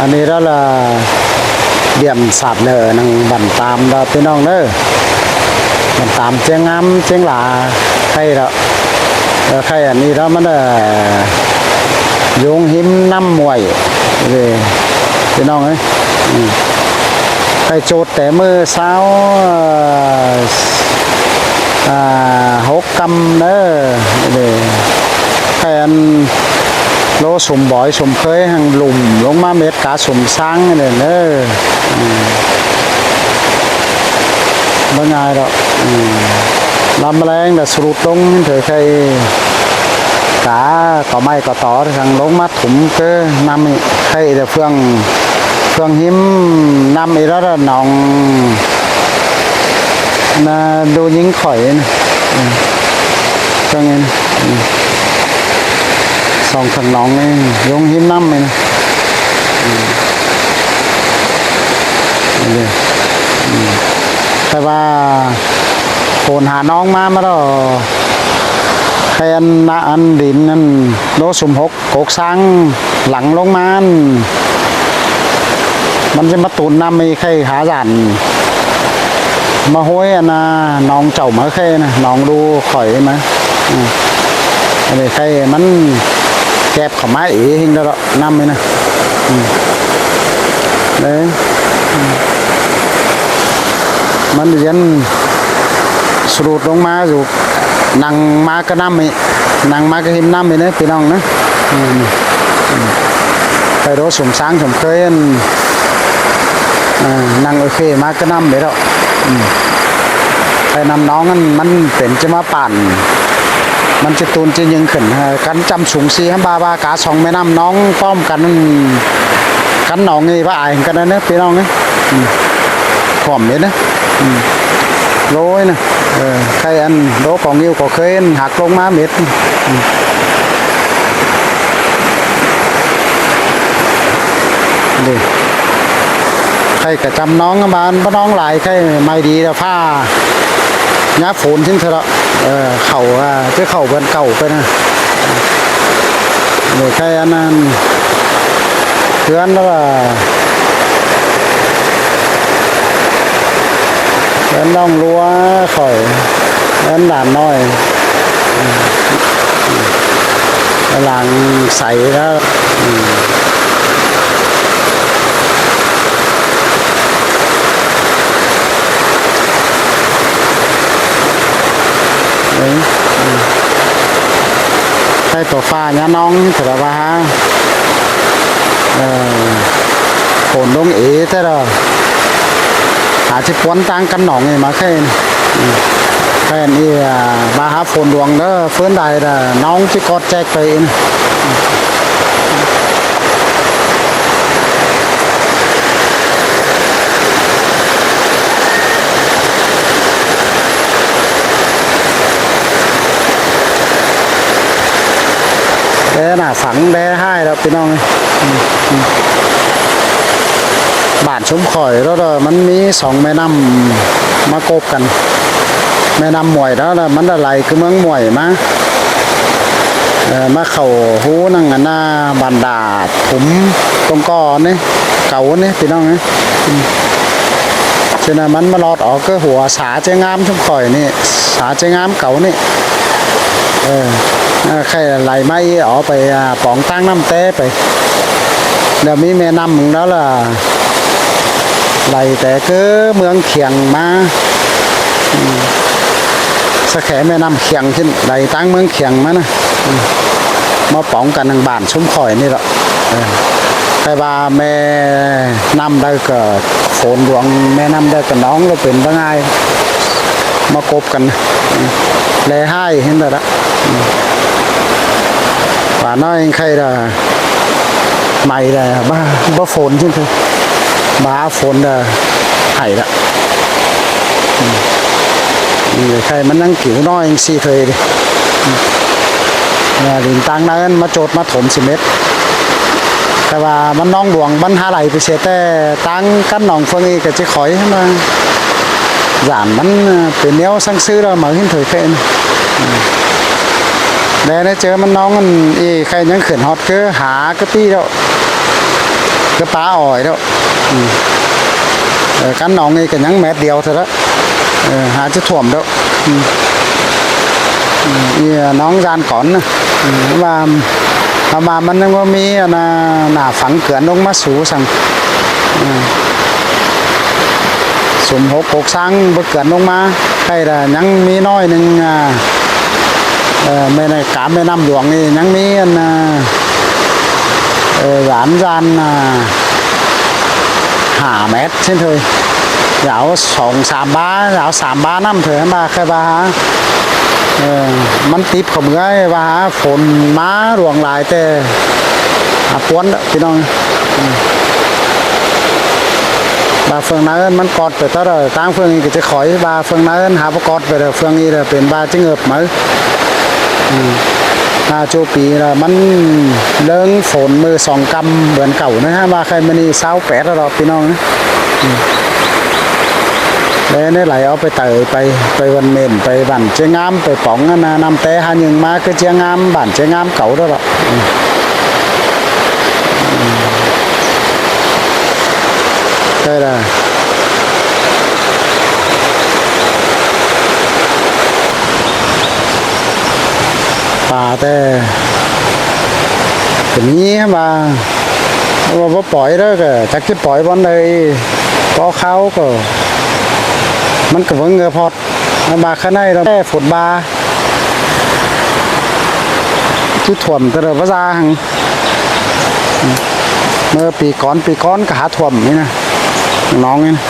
ອັນນີ້ລະລະ ດຽມສາດເລີນາງບັນຕາມລະພີ່ນ້ອງເດີ ບັນຕາມຈຽງງາມຈຽງຫຼາ ໄຄລະ ເອີ ໄຄອັນນີ້ລະ ມັນ ເອີ ຢູ່ຮິມນ້ຳຫ້ວຍເດ້ ພີ່ນ້ອງເອີຍ ອືມ ໄຄໂຈດແຕ່ມື້ເຊົ້າ ເອີ ຫົກ ກຳເດີ ເດ້ ແມ່ນໂລສົມບອຍສົມເຄີຍ ຫັ້ນລຸ່ມລົງມາເມັດກາສົມຊ້າງເດີ ເອີ ອືມ ບໍ່ງ່າຍດອກ ອືມ ລຳແລງລະສະຫຼຸດລົງເຖິງໄຄກາ ກໍໄມ້ກໍຕໍ ທັງລົງມາ ຂຸມຄືນ້ຳນີ້ ໃຫ້ແຕ່ເຟືອງ ເຟືອງຮິມນ້ຳອີກແລ້ວ ໜອງນາດູຍິງຂ້ອຍນີ້ ເອີ ເຟືອງນີ້ ອືມ ສອງເຟືອງໜອງນີ້ ຢູ່ຮິມນ້ຳນີ້ ອືມ ນີ້ ອືມ ແຕ່ວ່າໂຂນຫາໜອງມາ ມາດອກ ແຄ່ອັນ ອັນດິນນັ້ນ ໂລສຸມຫົກ ກົກຊ້າງຫຼັງລົງມາ ມັນຈະມາຕູນນ້ຳໃຫ້ໄຄຫາຢ້ານ ມາໂຮຍອັນນາ ໜອງເຈົ້າມາແຄ່ນະ ໜອງດູຂ້ອຍມາ ອືມ ອັນນີ້ໄຄມັນແກບເຂົ້າມາເອງແລ້ວເນາະ ນ້ຳນີ້ນະ ອືມ ເອີ ອືມ ມັນເຢັນສະດຸດລົງມາຢູ່ ນັ່ງມາກະນ້ຳນີ້ ນັ່ງມາກະຮິມນ້ຳນີ້ເດີພີ່ນ້ອງນະ ອືມ ໄປໂດສຸມຊ້າງສົມເຄີຍ ເອີ ນັ່ງໂອເຄມາກະນ້ຳນີ້ແລ້ວ ອືມ ໄປນ້ຳໜອງນັ້ນ ມັນເປັນຈະມາປານ ມັນຈະຕູນຈະຍິງຂຶ້ນ ເອີ ກັນຈຳສູງສີ່ຫ້າບາບາກາ ສອງແມ່ນ້ຳໜອງພ້ອມກັນນັ້ນ ກັນໜອງນີ້ວ່າອາຍກັນເດີພີ່ນ້ອງເອີຍ ອືມ ຖ້ວມເດ້ນະ ອືມ ໂລຍນະ ເອີ ໄຄອັນໂລກອງຢູ່ກໍເຄີຍຫັກລົງມາເມັດ ອືມ ນີ້ ໄຄກະຈຳໜອງບ້ານ ບໍ່ໜອງຫຼາຍ ໄຄໄມ້ດີລະຟ້າ ຍາຝົນຊິງເທື່ອລະ ເອີ ເຂົ້າ ເອີ ຈະເຂົ້າເຮືອນເກົ່າໄປນະ ນີ້ ໄຄອັນນັ້ນ ເຮືອນລະ ເຮືອນນ້ອງລົວຂ້ອຍ ເຮືອນຫຼານນ້ອຍ ຫຼັງໃສລະ ອືມ ເອີ ອືມ ໃສ່ໂຕຟ້າຍານ້ອງ ແຕ່ວ່າ ເອີ ຝົນລົງເອແທ້ລະ ອາດຊິປວນຕ່າງກັນໜອງນີ້ມາແຄ່ ອືມ ແຄ່ນີ້ ອາ ມາຫາຝົນຫຼວງເດີ ເຟີນໄດ້ລະ ນ້ອງຊິກອດແຈກໄປ ແດ່ໜ້າຝັງແດ່ຮ້າຍແລ້ວພີ່ນ້ອງເອີຍ ອືມ ອືມ ບ້ານຊຸມຂ້ອຍແລ້ວ ມັນມີສອງແມ່ນ້ຳມາກົບກັນ ແມ່ນ້ຳໝວຍແລ້ວ ມັນໄຫຼຄືເມືອງໝວຍມາ ເອີ ມາເຂົ້າຮູໜັງອັນນາ ບັນດາຂຸມຕົງກໍນີ້ ເກົ່ານີ້ພີ່ນ້ອງເອີຍ ອືມ ເຊັ່ນວ່າມັນມາລອດອອກຄືຫົວສາເຈ້ງາມຊຸມຂ້ອຍນີ້ ສາເຈ້ງາມເກົ່ານີ້ ເອີ ເອີ ໄຄໄຫຼມາອີກ ເອົາໄປ ອາ ປອງຕາງນ້ຳແຕ່ໄປ ແລ້ວມີແມ່ນ້ຳແລ້ວລະ ໄຫຼແຕ່ຄືເມືອງຂຽງມາ ອືມ ສະແຂແມ່ນ້ຳຂຽງຂຶ້ນ ໄຫຼຕາງເມືອງຂຽງມານະ ອືມ ມາປອງກັນທາງບ້ານຊຸມຂ້ອຍນີ້ລະ ເອີ ແຕ່ວ່າແມ່ນ້ຳໃດກໍ ຝົນຫຼວງ ແມ່ນ້ຳໃດກໍໜອງລະເປັນບໍ່ງ່າຍ ມາກົບກັນ ອືມ ແລຮ້າຍເຫັນແລ້ວລະ ອືມ ວ່ານ້ອຍໄຄລະ ໄໝລະ ບໍ່ ບໍ່ຝົນຈັ່ງຊີ້ ບໍ່ຝົນລະໄຫລະ ອືມ ນີ້ໄຄມັນຍັງກິວນ້ອຍຈັ່ງຊີ້ເທີຍເດ ອືມ ແລ້ວດິນຕາງໃນມັນມາໂຈດມາຖົມຊິເມັດ ແຕ່ວ່າມັນໜອງຫຼວງ ມັນຫາໄຫຼໄປເສຍ ແຕ່ຕາງກັນໜອງເຟີງອີກກະຊິຂ້ອຍຫັ້ນວ່າ ຢ້ານມັນເປັນແນວສັງຊືລະ ເໝີຫີນເຜີຍເຄນ ແລະໄດ້ເຈີມັນໜອງອັນອີ່ໄຄຍັງຂຶ້ນຮອດຄືຫາກະປີ້ແລ້ວ ຄືປາອ້ອຍແລ້ວ. ອືມ ເອີ ກັນໜອງນີ້ກໍຍັງແມັດດຽວເທົ່ານັ້ນແຫຼະ. ເອີ ຫາຈະຖ້ວມແລ້ວ. ອືມ ອືມ ອີ ໜອງຈານກ່ອນນະ. ອືມ ວ່າ ເພາະວ່າມັນຍັງບໍ່ມີອັນນ່າ ໜ້າຝັງເກືອນລົງມາສູ່ຊັ້ນ. ອືມ ສຸມຫົກກົກຊາງບໍ່ເກືອນລົງມາ ໃກ້ລະຍັງມີໜ້ອຍໜຶ່ງ. ອາ ເອີ ແມ່ນ້ຳ ກາມແມ່ນ້ຳຫຼວງນີ້ຍັງມີອັນນ່າ ເອີ ຫວານຈານ ອ່າ ຫ້າແມັດເຊັ່ນເຄີຍ ຍາວສອງສາມບາ ຍາວສາມບານ້ຳເຖິງ ອັນວ່າ ຄືວ່າ ເອີ ມັນຕິບເຂົ້າເມືອ ວ່າຝົນມາຫຼວງຫຼາຍ ແຕ່ ອາ ປວນເດີພີ່ນ້ອງ. ອືມ ວ່າເຟືອງໃນມັນກອດໄປຕະຫຼອດ ຕ່າງເຟືອງນີ້ກໍຈະຄອຍ ວ່າເຟືອງໃນຫາບໍ່ກອດໄປເດີ ເຟືອງນີ້ລະເປັນວ່າຈະເງີບໄໝ. ອືມ ໜ້າຈູປີລະມັນເລິງຝົນມືສອງກຳເໝືອນເກົ່ານະ ວ່າໄຄມື້ນີ້ຊາວແປດແລ້ວດອກພີ່ນ້ອງ. ອືມ ແລ້ວໄດ້ໄຫຼເອົາໄປໄຕໄປ ໄປວັນເໝັນ ໄປບ້ານເຈຍງາມ ໄປປອງອັນນ່າ ນ້ຳແຕ່ຫາຍຶງມາຄືເຈຍງາມ ບ້ານເຈຍງາມເກົ່າແລ້ວດອກ. ອືມ ອືມ ໄດ້ລະ ປາແຕ່ ກໍມີວ່າ ວ່າບໍ່ປ່ອຍເດີ ກໍຈັກຊິປ່ອຍບ່ອນໃດ ພໍເຂົ້າກໍ ມັນກໍບໍ່ເງືອພອດ ມັນມາຂ້າງໃນແລ້ວ ແຕ່ຝົນມາ ຄືຖ້ວມແຕ່ລະພາສາຫັ້ນ. ເມື່ອປີກ່ອນ ປີກ່ອນກໍຫາຖ້ວມນີ້ນະ ໜອງນີ້ນະ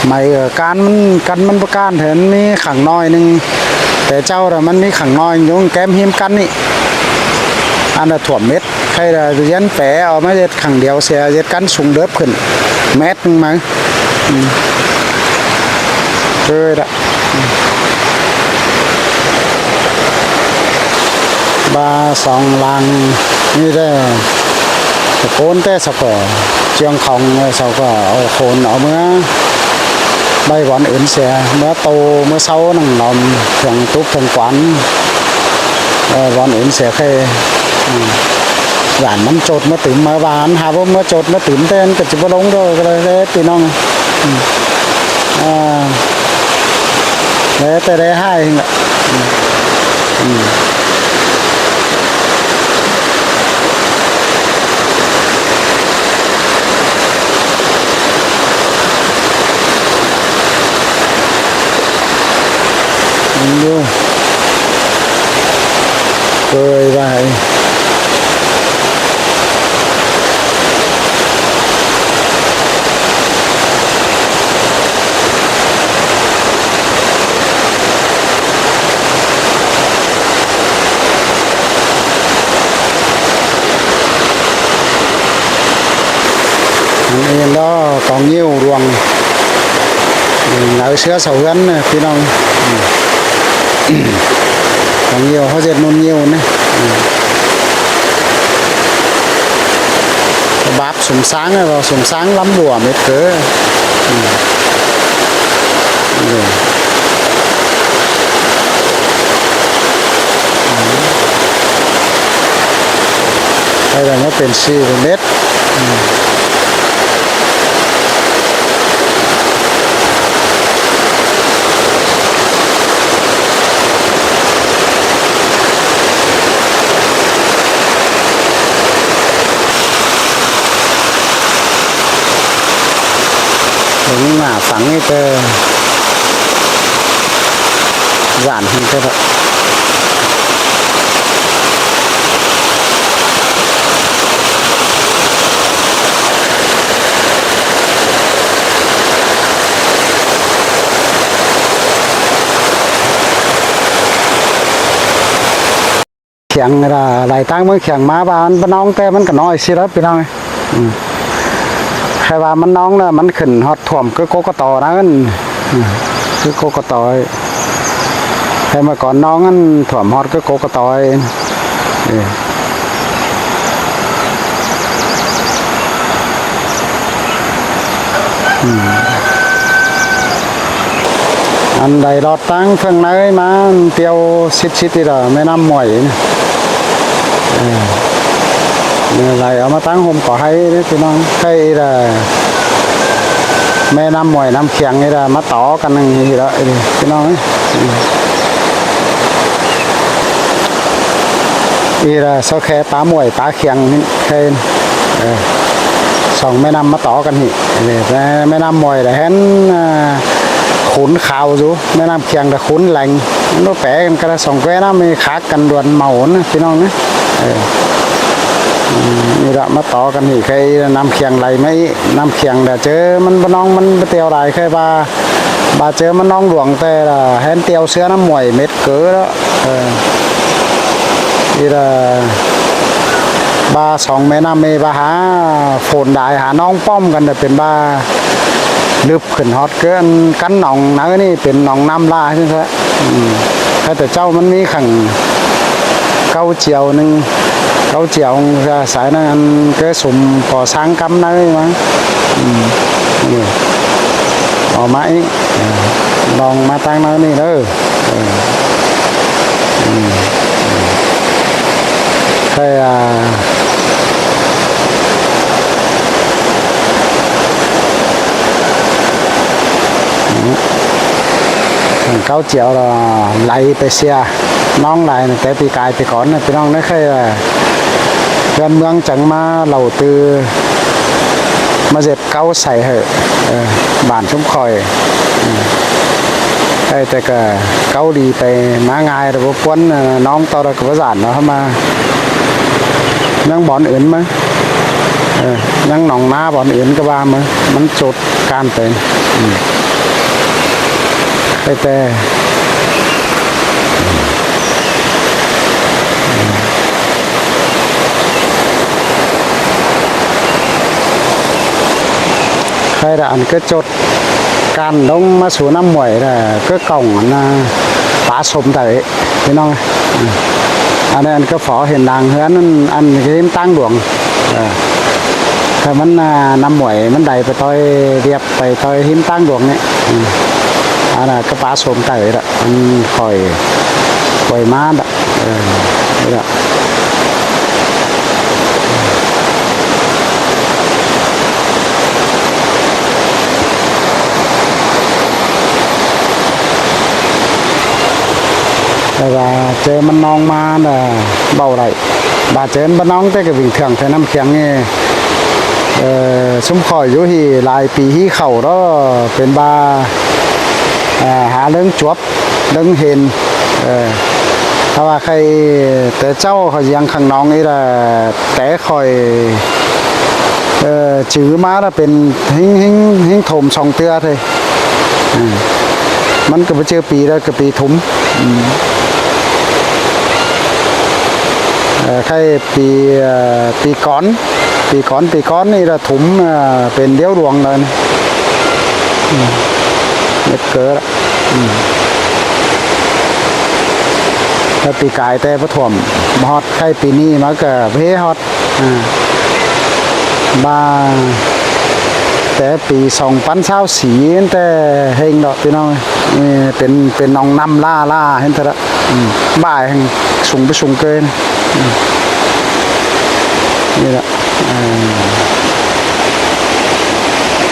ໄໝ ເອີ ການມັນ ກັນມັນບໍ່ການ ແຖມມີຂ້າງນ້ອຍໜຶ່ງ ແຕ່ເຈົ້າລະມັນມີຂ້າງນ້ອຍຢູ່ແກ້ມຮິມກັນນີ້ ອັນລະຖ້ວມເມັດ ໃຜລະຮຽນແປເອົາມາເຮັດຄັ້ງດຽວເສຍ ເຮັດກັນສູງເດີບຂຶ້ນແມັດໜຶ່ງມາ. ອືມ ເອີ ລະ ອືມ ບາສອງຫຼັງນີ້ແຫຼະ ຕະໂກນແຕ່ສະເພາະ ຈຽງຂອງເຂົາກໍເອົາໂຄນເອົາເມືອໄວ້ບ່ອນອື່ນເສຍ ເມືອໂຕເມືອເຊົານັ່ງນອນເຖິງຕຸບເຖິງກວານ ເອີ ບ່ອນອື່ນເສຍເຄີຍ. ອືມ ຢ້ານມັນໂຈດມາຕື່ມມາຫວານ ຫາບໍ່ມາໂຈດມາຕື່ມແຕ່ມັນກໍຈະບໍ່ລົງເດີ ກໍເລີຍເດ້ພີ່ນ້ອງ. ອືມ ອ່າ ແລ້ວແຕ່ໄດ້ຫາຍ ອືມ ອືມ ມັນຢູ່ ເຄີຍວ່າ ອັນນີ້ລະກອງງິ້ວຫຼວງ ເອີ ເສືອເສົາເຮືອນນະພີ່ນ້ອງ. ອືມ ກອງງິ້ວເຂົາເຮັດໜູນງິ້ວນະ. ອືມ ບາບ ສົມຊ້າງ ເວົ້າສົມຊ້າງລຳບົວເມັດເກີ. ອືມ ເອີ ໃຫ້ໄດ້ມາເປັນຊື່ເມັດ. ອືມ ເບິ່ງໜ້າຝັງນີ້ເຕີ ຢ້ານຫັ້ນເຕີ ຂຽງລະໄຫຼຕາງເມືອງຂຽງມາບ້ານປະນອງ ແຕ່ມັນກໍນ້ອຍຊິລະພີ່ນ້ອງ. ອືມ ໃຄວ່າມັນນອງນະ ມັນຂຶ້ນຮອດຖ້ວມຄືກົກກະຕໍນັ້ນ. ອືມ ຄືກົກກະຕໍ ໃຄເມື່ອກ່ອນນອງນັ້ນຖ້ວມຮອດຄືກົກກະຕໍ. ເອີ ອືມ ອັນໃດລອດ ທາງເທິງໃນມາ ມັນປ່ຽວຊິດໆ ນີ້ລະ ແມ່ນ້ຳໝວຍນີ້. ເອີ ໄຫຼເອົາມາຕັ້ງຮົ່ມກໍໄຮເດ້ພີ່ນ້ອງ. ໃກ້ລະແມ່ນ້ຳໝວຍນ້ຳຄຽງນີ້ລະມາຕໍ່ກັນຈັ່ງຊີ້ລະພີ່ນ້ອງເອີຍ. ອີລະຊອກແຄປາໝວຍປາຄຽງນີ້ ໃກ້ ເອີ ສອງແມ່ນ້ຳມາຕໍ່ກັນນີ້. ແມ່ ແມ່ນ້ຳໝວຍລະແຮ່ນ ອາ ຂຸນຂາວຢູ່ ແມ່ນ້ຳຄຽງລະຂຸນແຫຼງ. ມັນບໍ່ແປກັນ ກະລະສອງແຄນ້ຳນີ້ຂາກກັນດວນເມົານະພີ່ນ້ອງນະ. ເອີ ອືມ ນີ້ລະມາຕໍ່ກັນນີ້ ໃກ້ນ້ຳຄຽງໄຫຼມາອີກ. ນ້ຳຄຽງລະເຈີມັນບໍ່ນ້ອງ ມັນບໍ່ຕຽວຫຼາຍ ໃກ້ວ່າ ບາດເຈີມັນນ້ອງຫຼວງແຕ່ລະແຮ່ນຕຽວເຊື້ອນ້ຳໝວຍເມັດເກີລະ. ເອີ ອີລະ ບາສອງແມ່ນ້ຳເມ ບາຫາຝົນຫຼາຍ ຫານ້ອງປ້ອມກັນ ແຕ່ເປັນບາລຶບຂຶ້ນຮອດເກີນກັນໜອງເນີນີ້ ເປັນໜອງນ້ຳລາ ຈັ່ງຊັ້ນ. ອືມ ແຕ່ເຈົ້າມັນມີຂັງເກົ້າຈຽວໜຶ່ງ ເກົ້າຈຽວສາຍນັ້ນ ອັນເກີດສຸມກໍ່ສ້າງກຳເນີມັງ. ອືມ ນີ້ ອອກມາອີກ ເອີ ລອງມາຕັ້ງເນີນີ້ເດີ. ເອີ ອືມ ໃຫ້ ອາ ເກົ້າຈຽວລະໄຫຼໄປເສຍ ນ້ອງຫຼາຍຕັ້ງແຕ່ປີກາຍປີກ່ອນນະພີ່ນ້ອງເອີຍ. ເອີ ເຮືອນເມືອງຈັ່ງມາເລົ່າຕື່ມາເຈັບ ເກົ້າໃສ່ເຮີ້ ເອີ ບ້ານຊຸມຂ້ອຍ ອືມ ໄດ້ແຕ່ກະເກົ້າດີໄປມາງ່າຍ ແຕ່ບໍ່ປວນ ນ້ອງຕໍ່ໄດ້ກະບໍ່ຢ້ານເນາະ. ເຮົາມາຍັງບ່ອນອື່ນມາ ເອີ ຍັງໜອງນາບ່ອນອື່ນກະວ່າມາ ມັນຈົດການໄປ ອືມ ໄດ້ແຕ່ ໃຜລະອັນກະຈົດການລົງມາສູ່ນ້ຳໝວຍລະ ກະກ່ອງອັນນາ ປາສົມໄດ້ພີ່ນ້ອງ. ອາ ອັນນັ້ນກະພໍເຫັນດາງເຮືອນ ອັນ ອັນຮິມຕາງຫຼວງ ເອີ ຖ້າມັນ ອາ ນ້ຳໝວຍມັນໄຫຼໄປຕ່ອຍລຽບ ໄປຕໍ່ຫີນຕາງຫຼວງນີ້ ອືມ ອັນນັ້ນກະປາສົມໄຕລະ ມັນຄ່ອຍ ຄ່ອຍມາລະ ເອີ ລະ ແຕ່ວ່າເຈີມັນນອງມາລະເວົ້າໄດ້. ບາດເຈີນບ້ານນ້ອງແຕ່ກະວິ່ງເທື່ອງແຖວນ້ຳຄຽງນີ້ ເອີ ຊຸມຂ້ອຍຢູ່ຮີ່ຫຼາຍປີຮີ່ເຂົ້າເນາະ ເປັນບາ ເອີ ຫາເລິງຈວບເລິງເຫັນ ເອີ ຖ້າວ່າໃຄແຕ່ເຈົ້າເຂົາຍັງຂ້າງນ້ອງນີ້ລະ ແຕ່ຂ້ອຍ ເອີ ຈື່ມາລະເປັນ ເຮັງ ເຮັງ ເຮັງຖົມສອງເທື່ອເລີຍ. ອືມ ມັນກະບໍ່ເຈີປີລະກະປີຖົມ ອືມ ເອີ ໃຄປີ ເອີ ປີກ່ອນ ປີກ່ອນ ປີກ່ອນນີ້ລະຖົມ ເອີ ເປັນດຽວດວງເລີຍ ອືມ ເມັດເກີລະ ອືມ ແລ້ວປີກາຍແຕ່ບໍ່ຖ້ວມ ມາຮອດໃກ້ປີນີ້ມາກະເພຮອດ ອາ ມາແຕ່ປີສອງພັນຊາວສີ່ ແຕ່ເຮັງດອກພີ່ນ້ອງ ເປັນ ເປັນໜອງນ້ຳລ້າໆ ເຫັນເທື່ອລະ ອືມ ບ່າຍແຮ່ງສູງໄປສູງເກີນ ອືມ ນີ້ລະ ອາ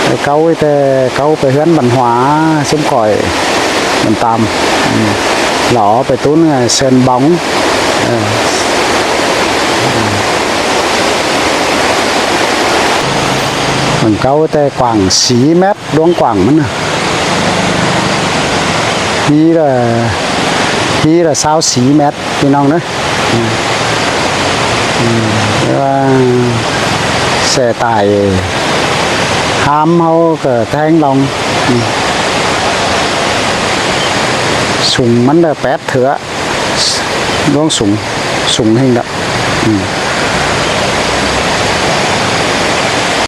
ແຕ່ເກົ່າ ແຕ່ເກົ່າໄປເຮືອນບັນຫວາ ຊຸມຂ້ອຍ ມັນຕາມ ອືມ ຫຼໍໄປຕຸ້ນເຊີນບອງ ເອີ ມັນເກົ່າແຕ່ກວ້າງສີ່ແມັດ ລວງກວ້າງມັນນະ ຮີລະ ຮີລະຊາວສີ່ແມັດ ພີ່ນ້ອງເດີ ອືມ ແຕ່ວ່າແສຕາຍ ຫາມເຮົາກະແທງລອງ ອືມ ສູງມັນລະແປດເທື່ອ ລວງສູງ ສູງແຮງດອກ ອືມ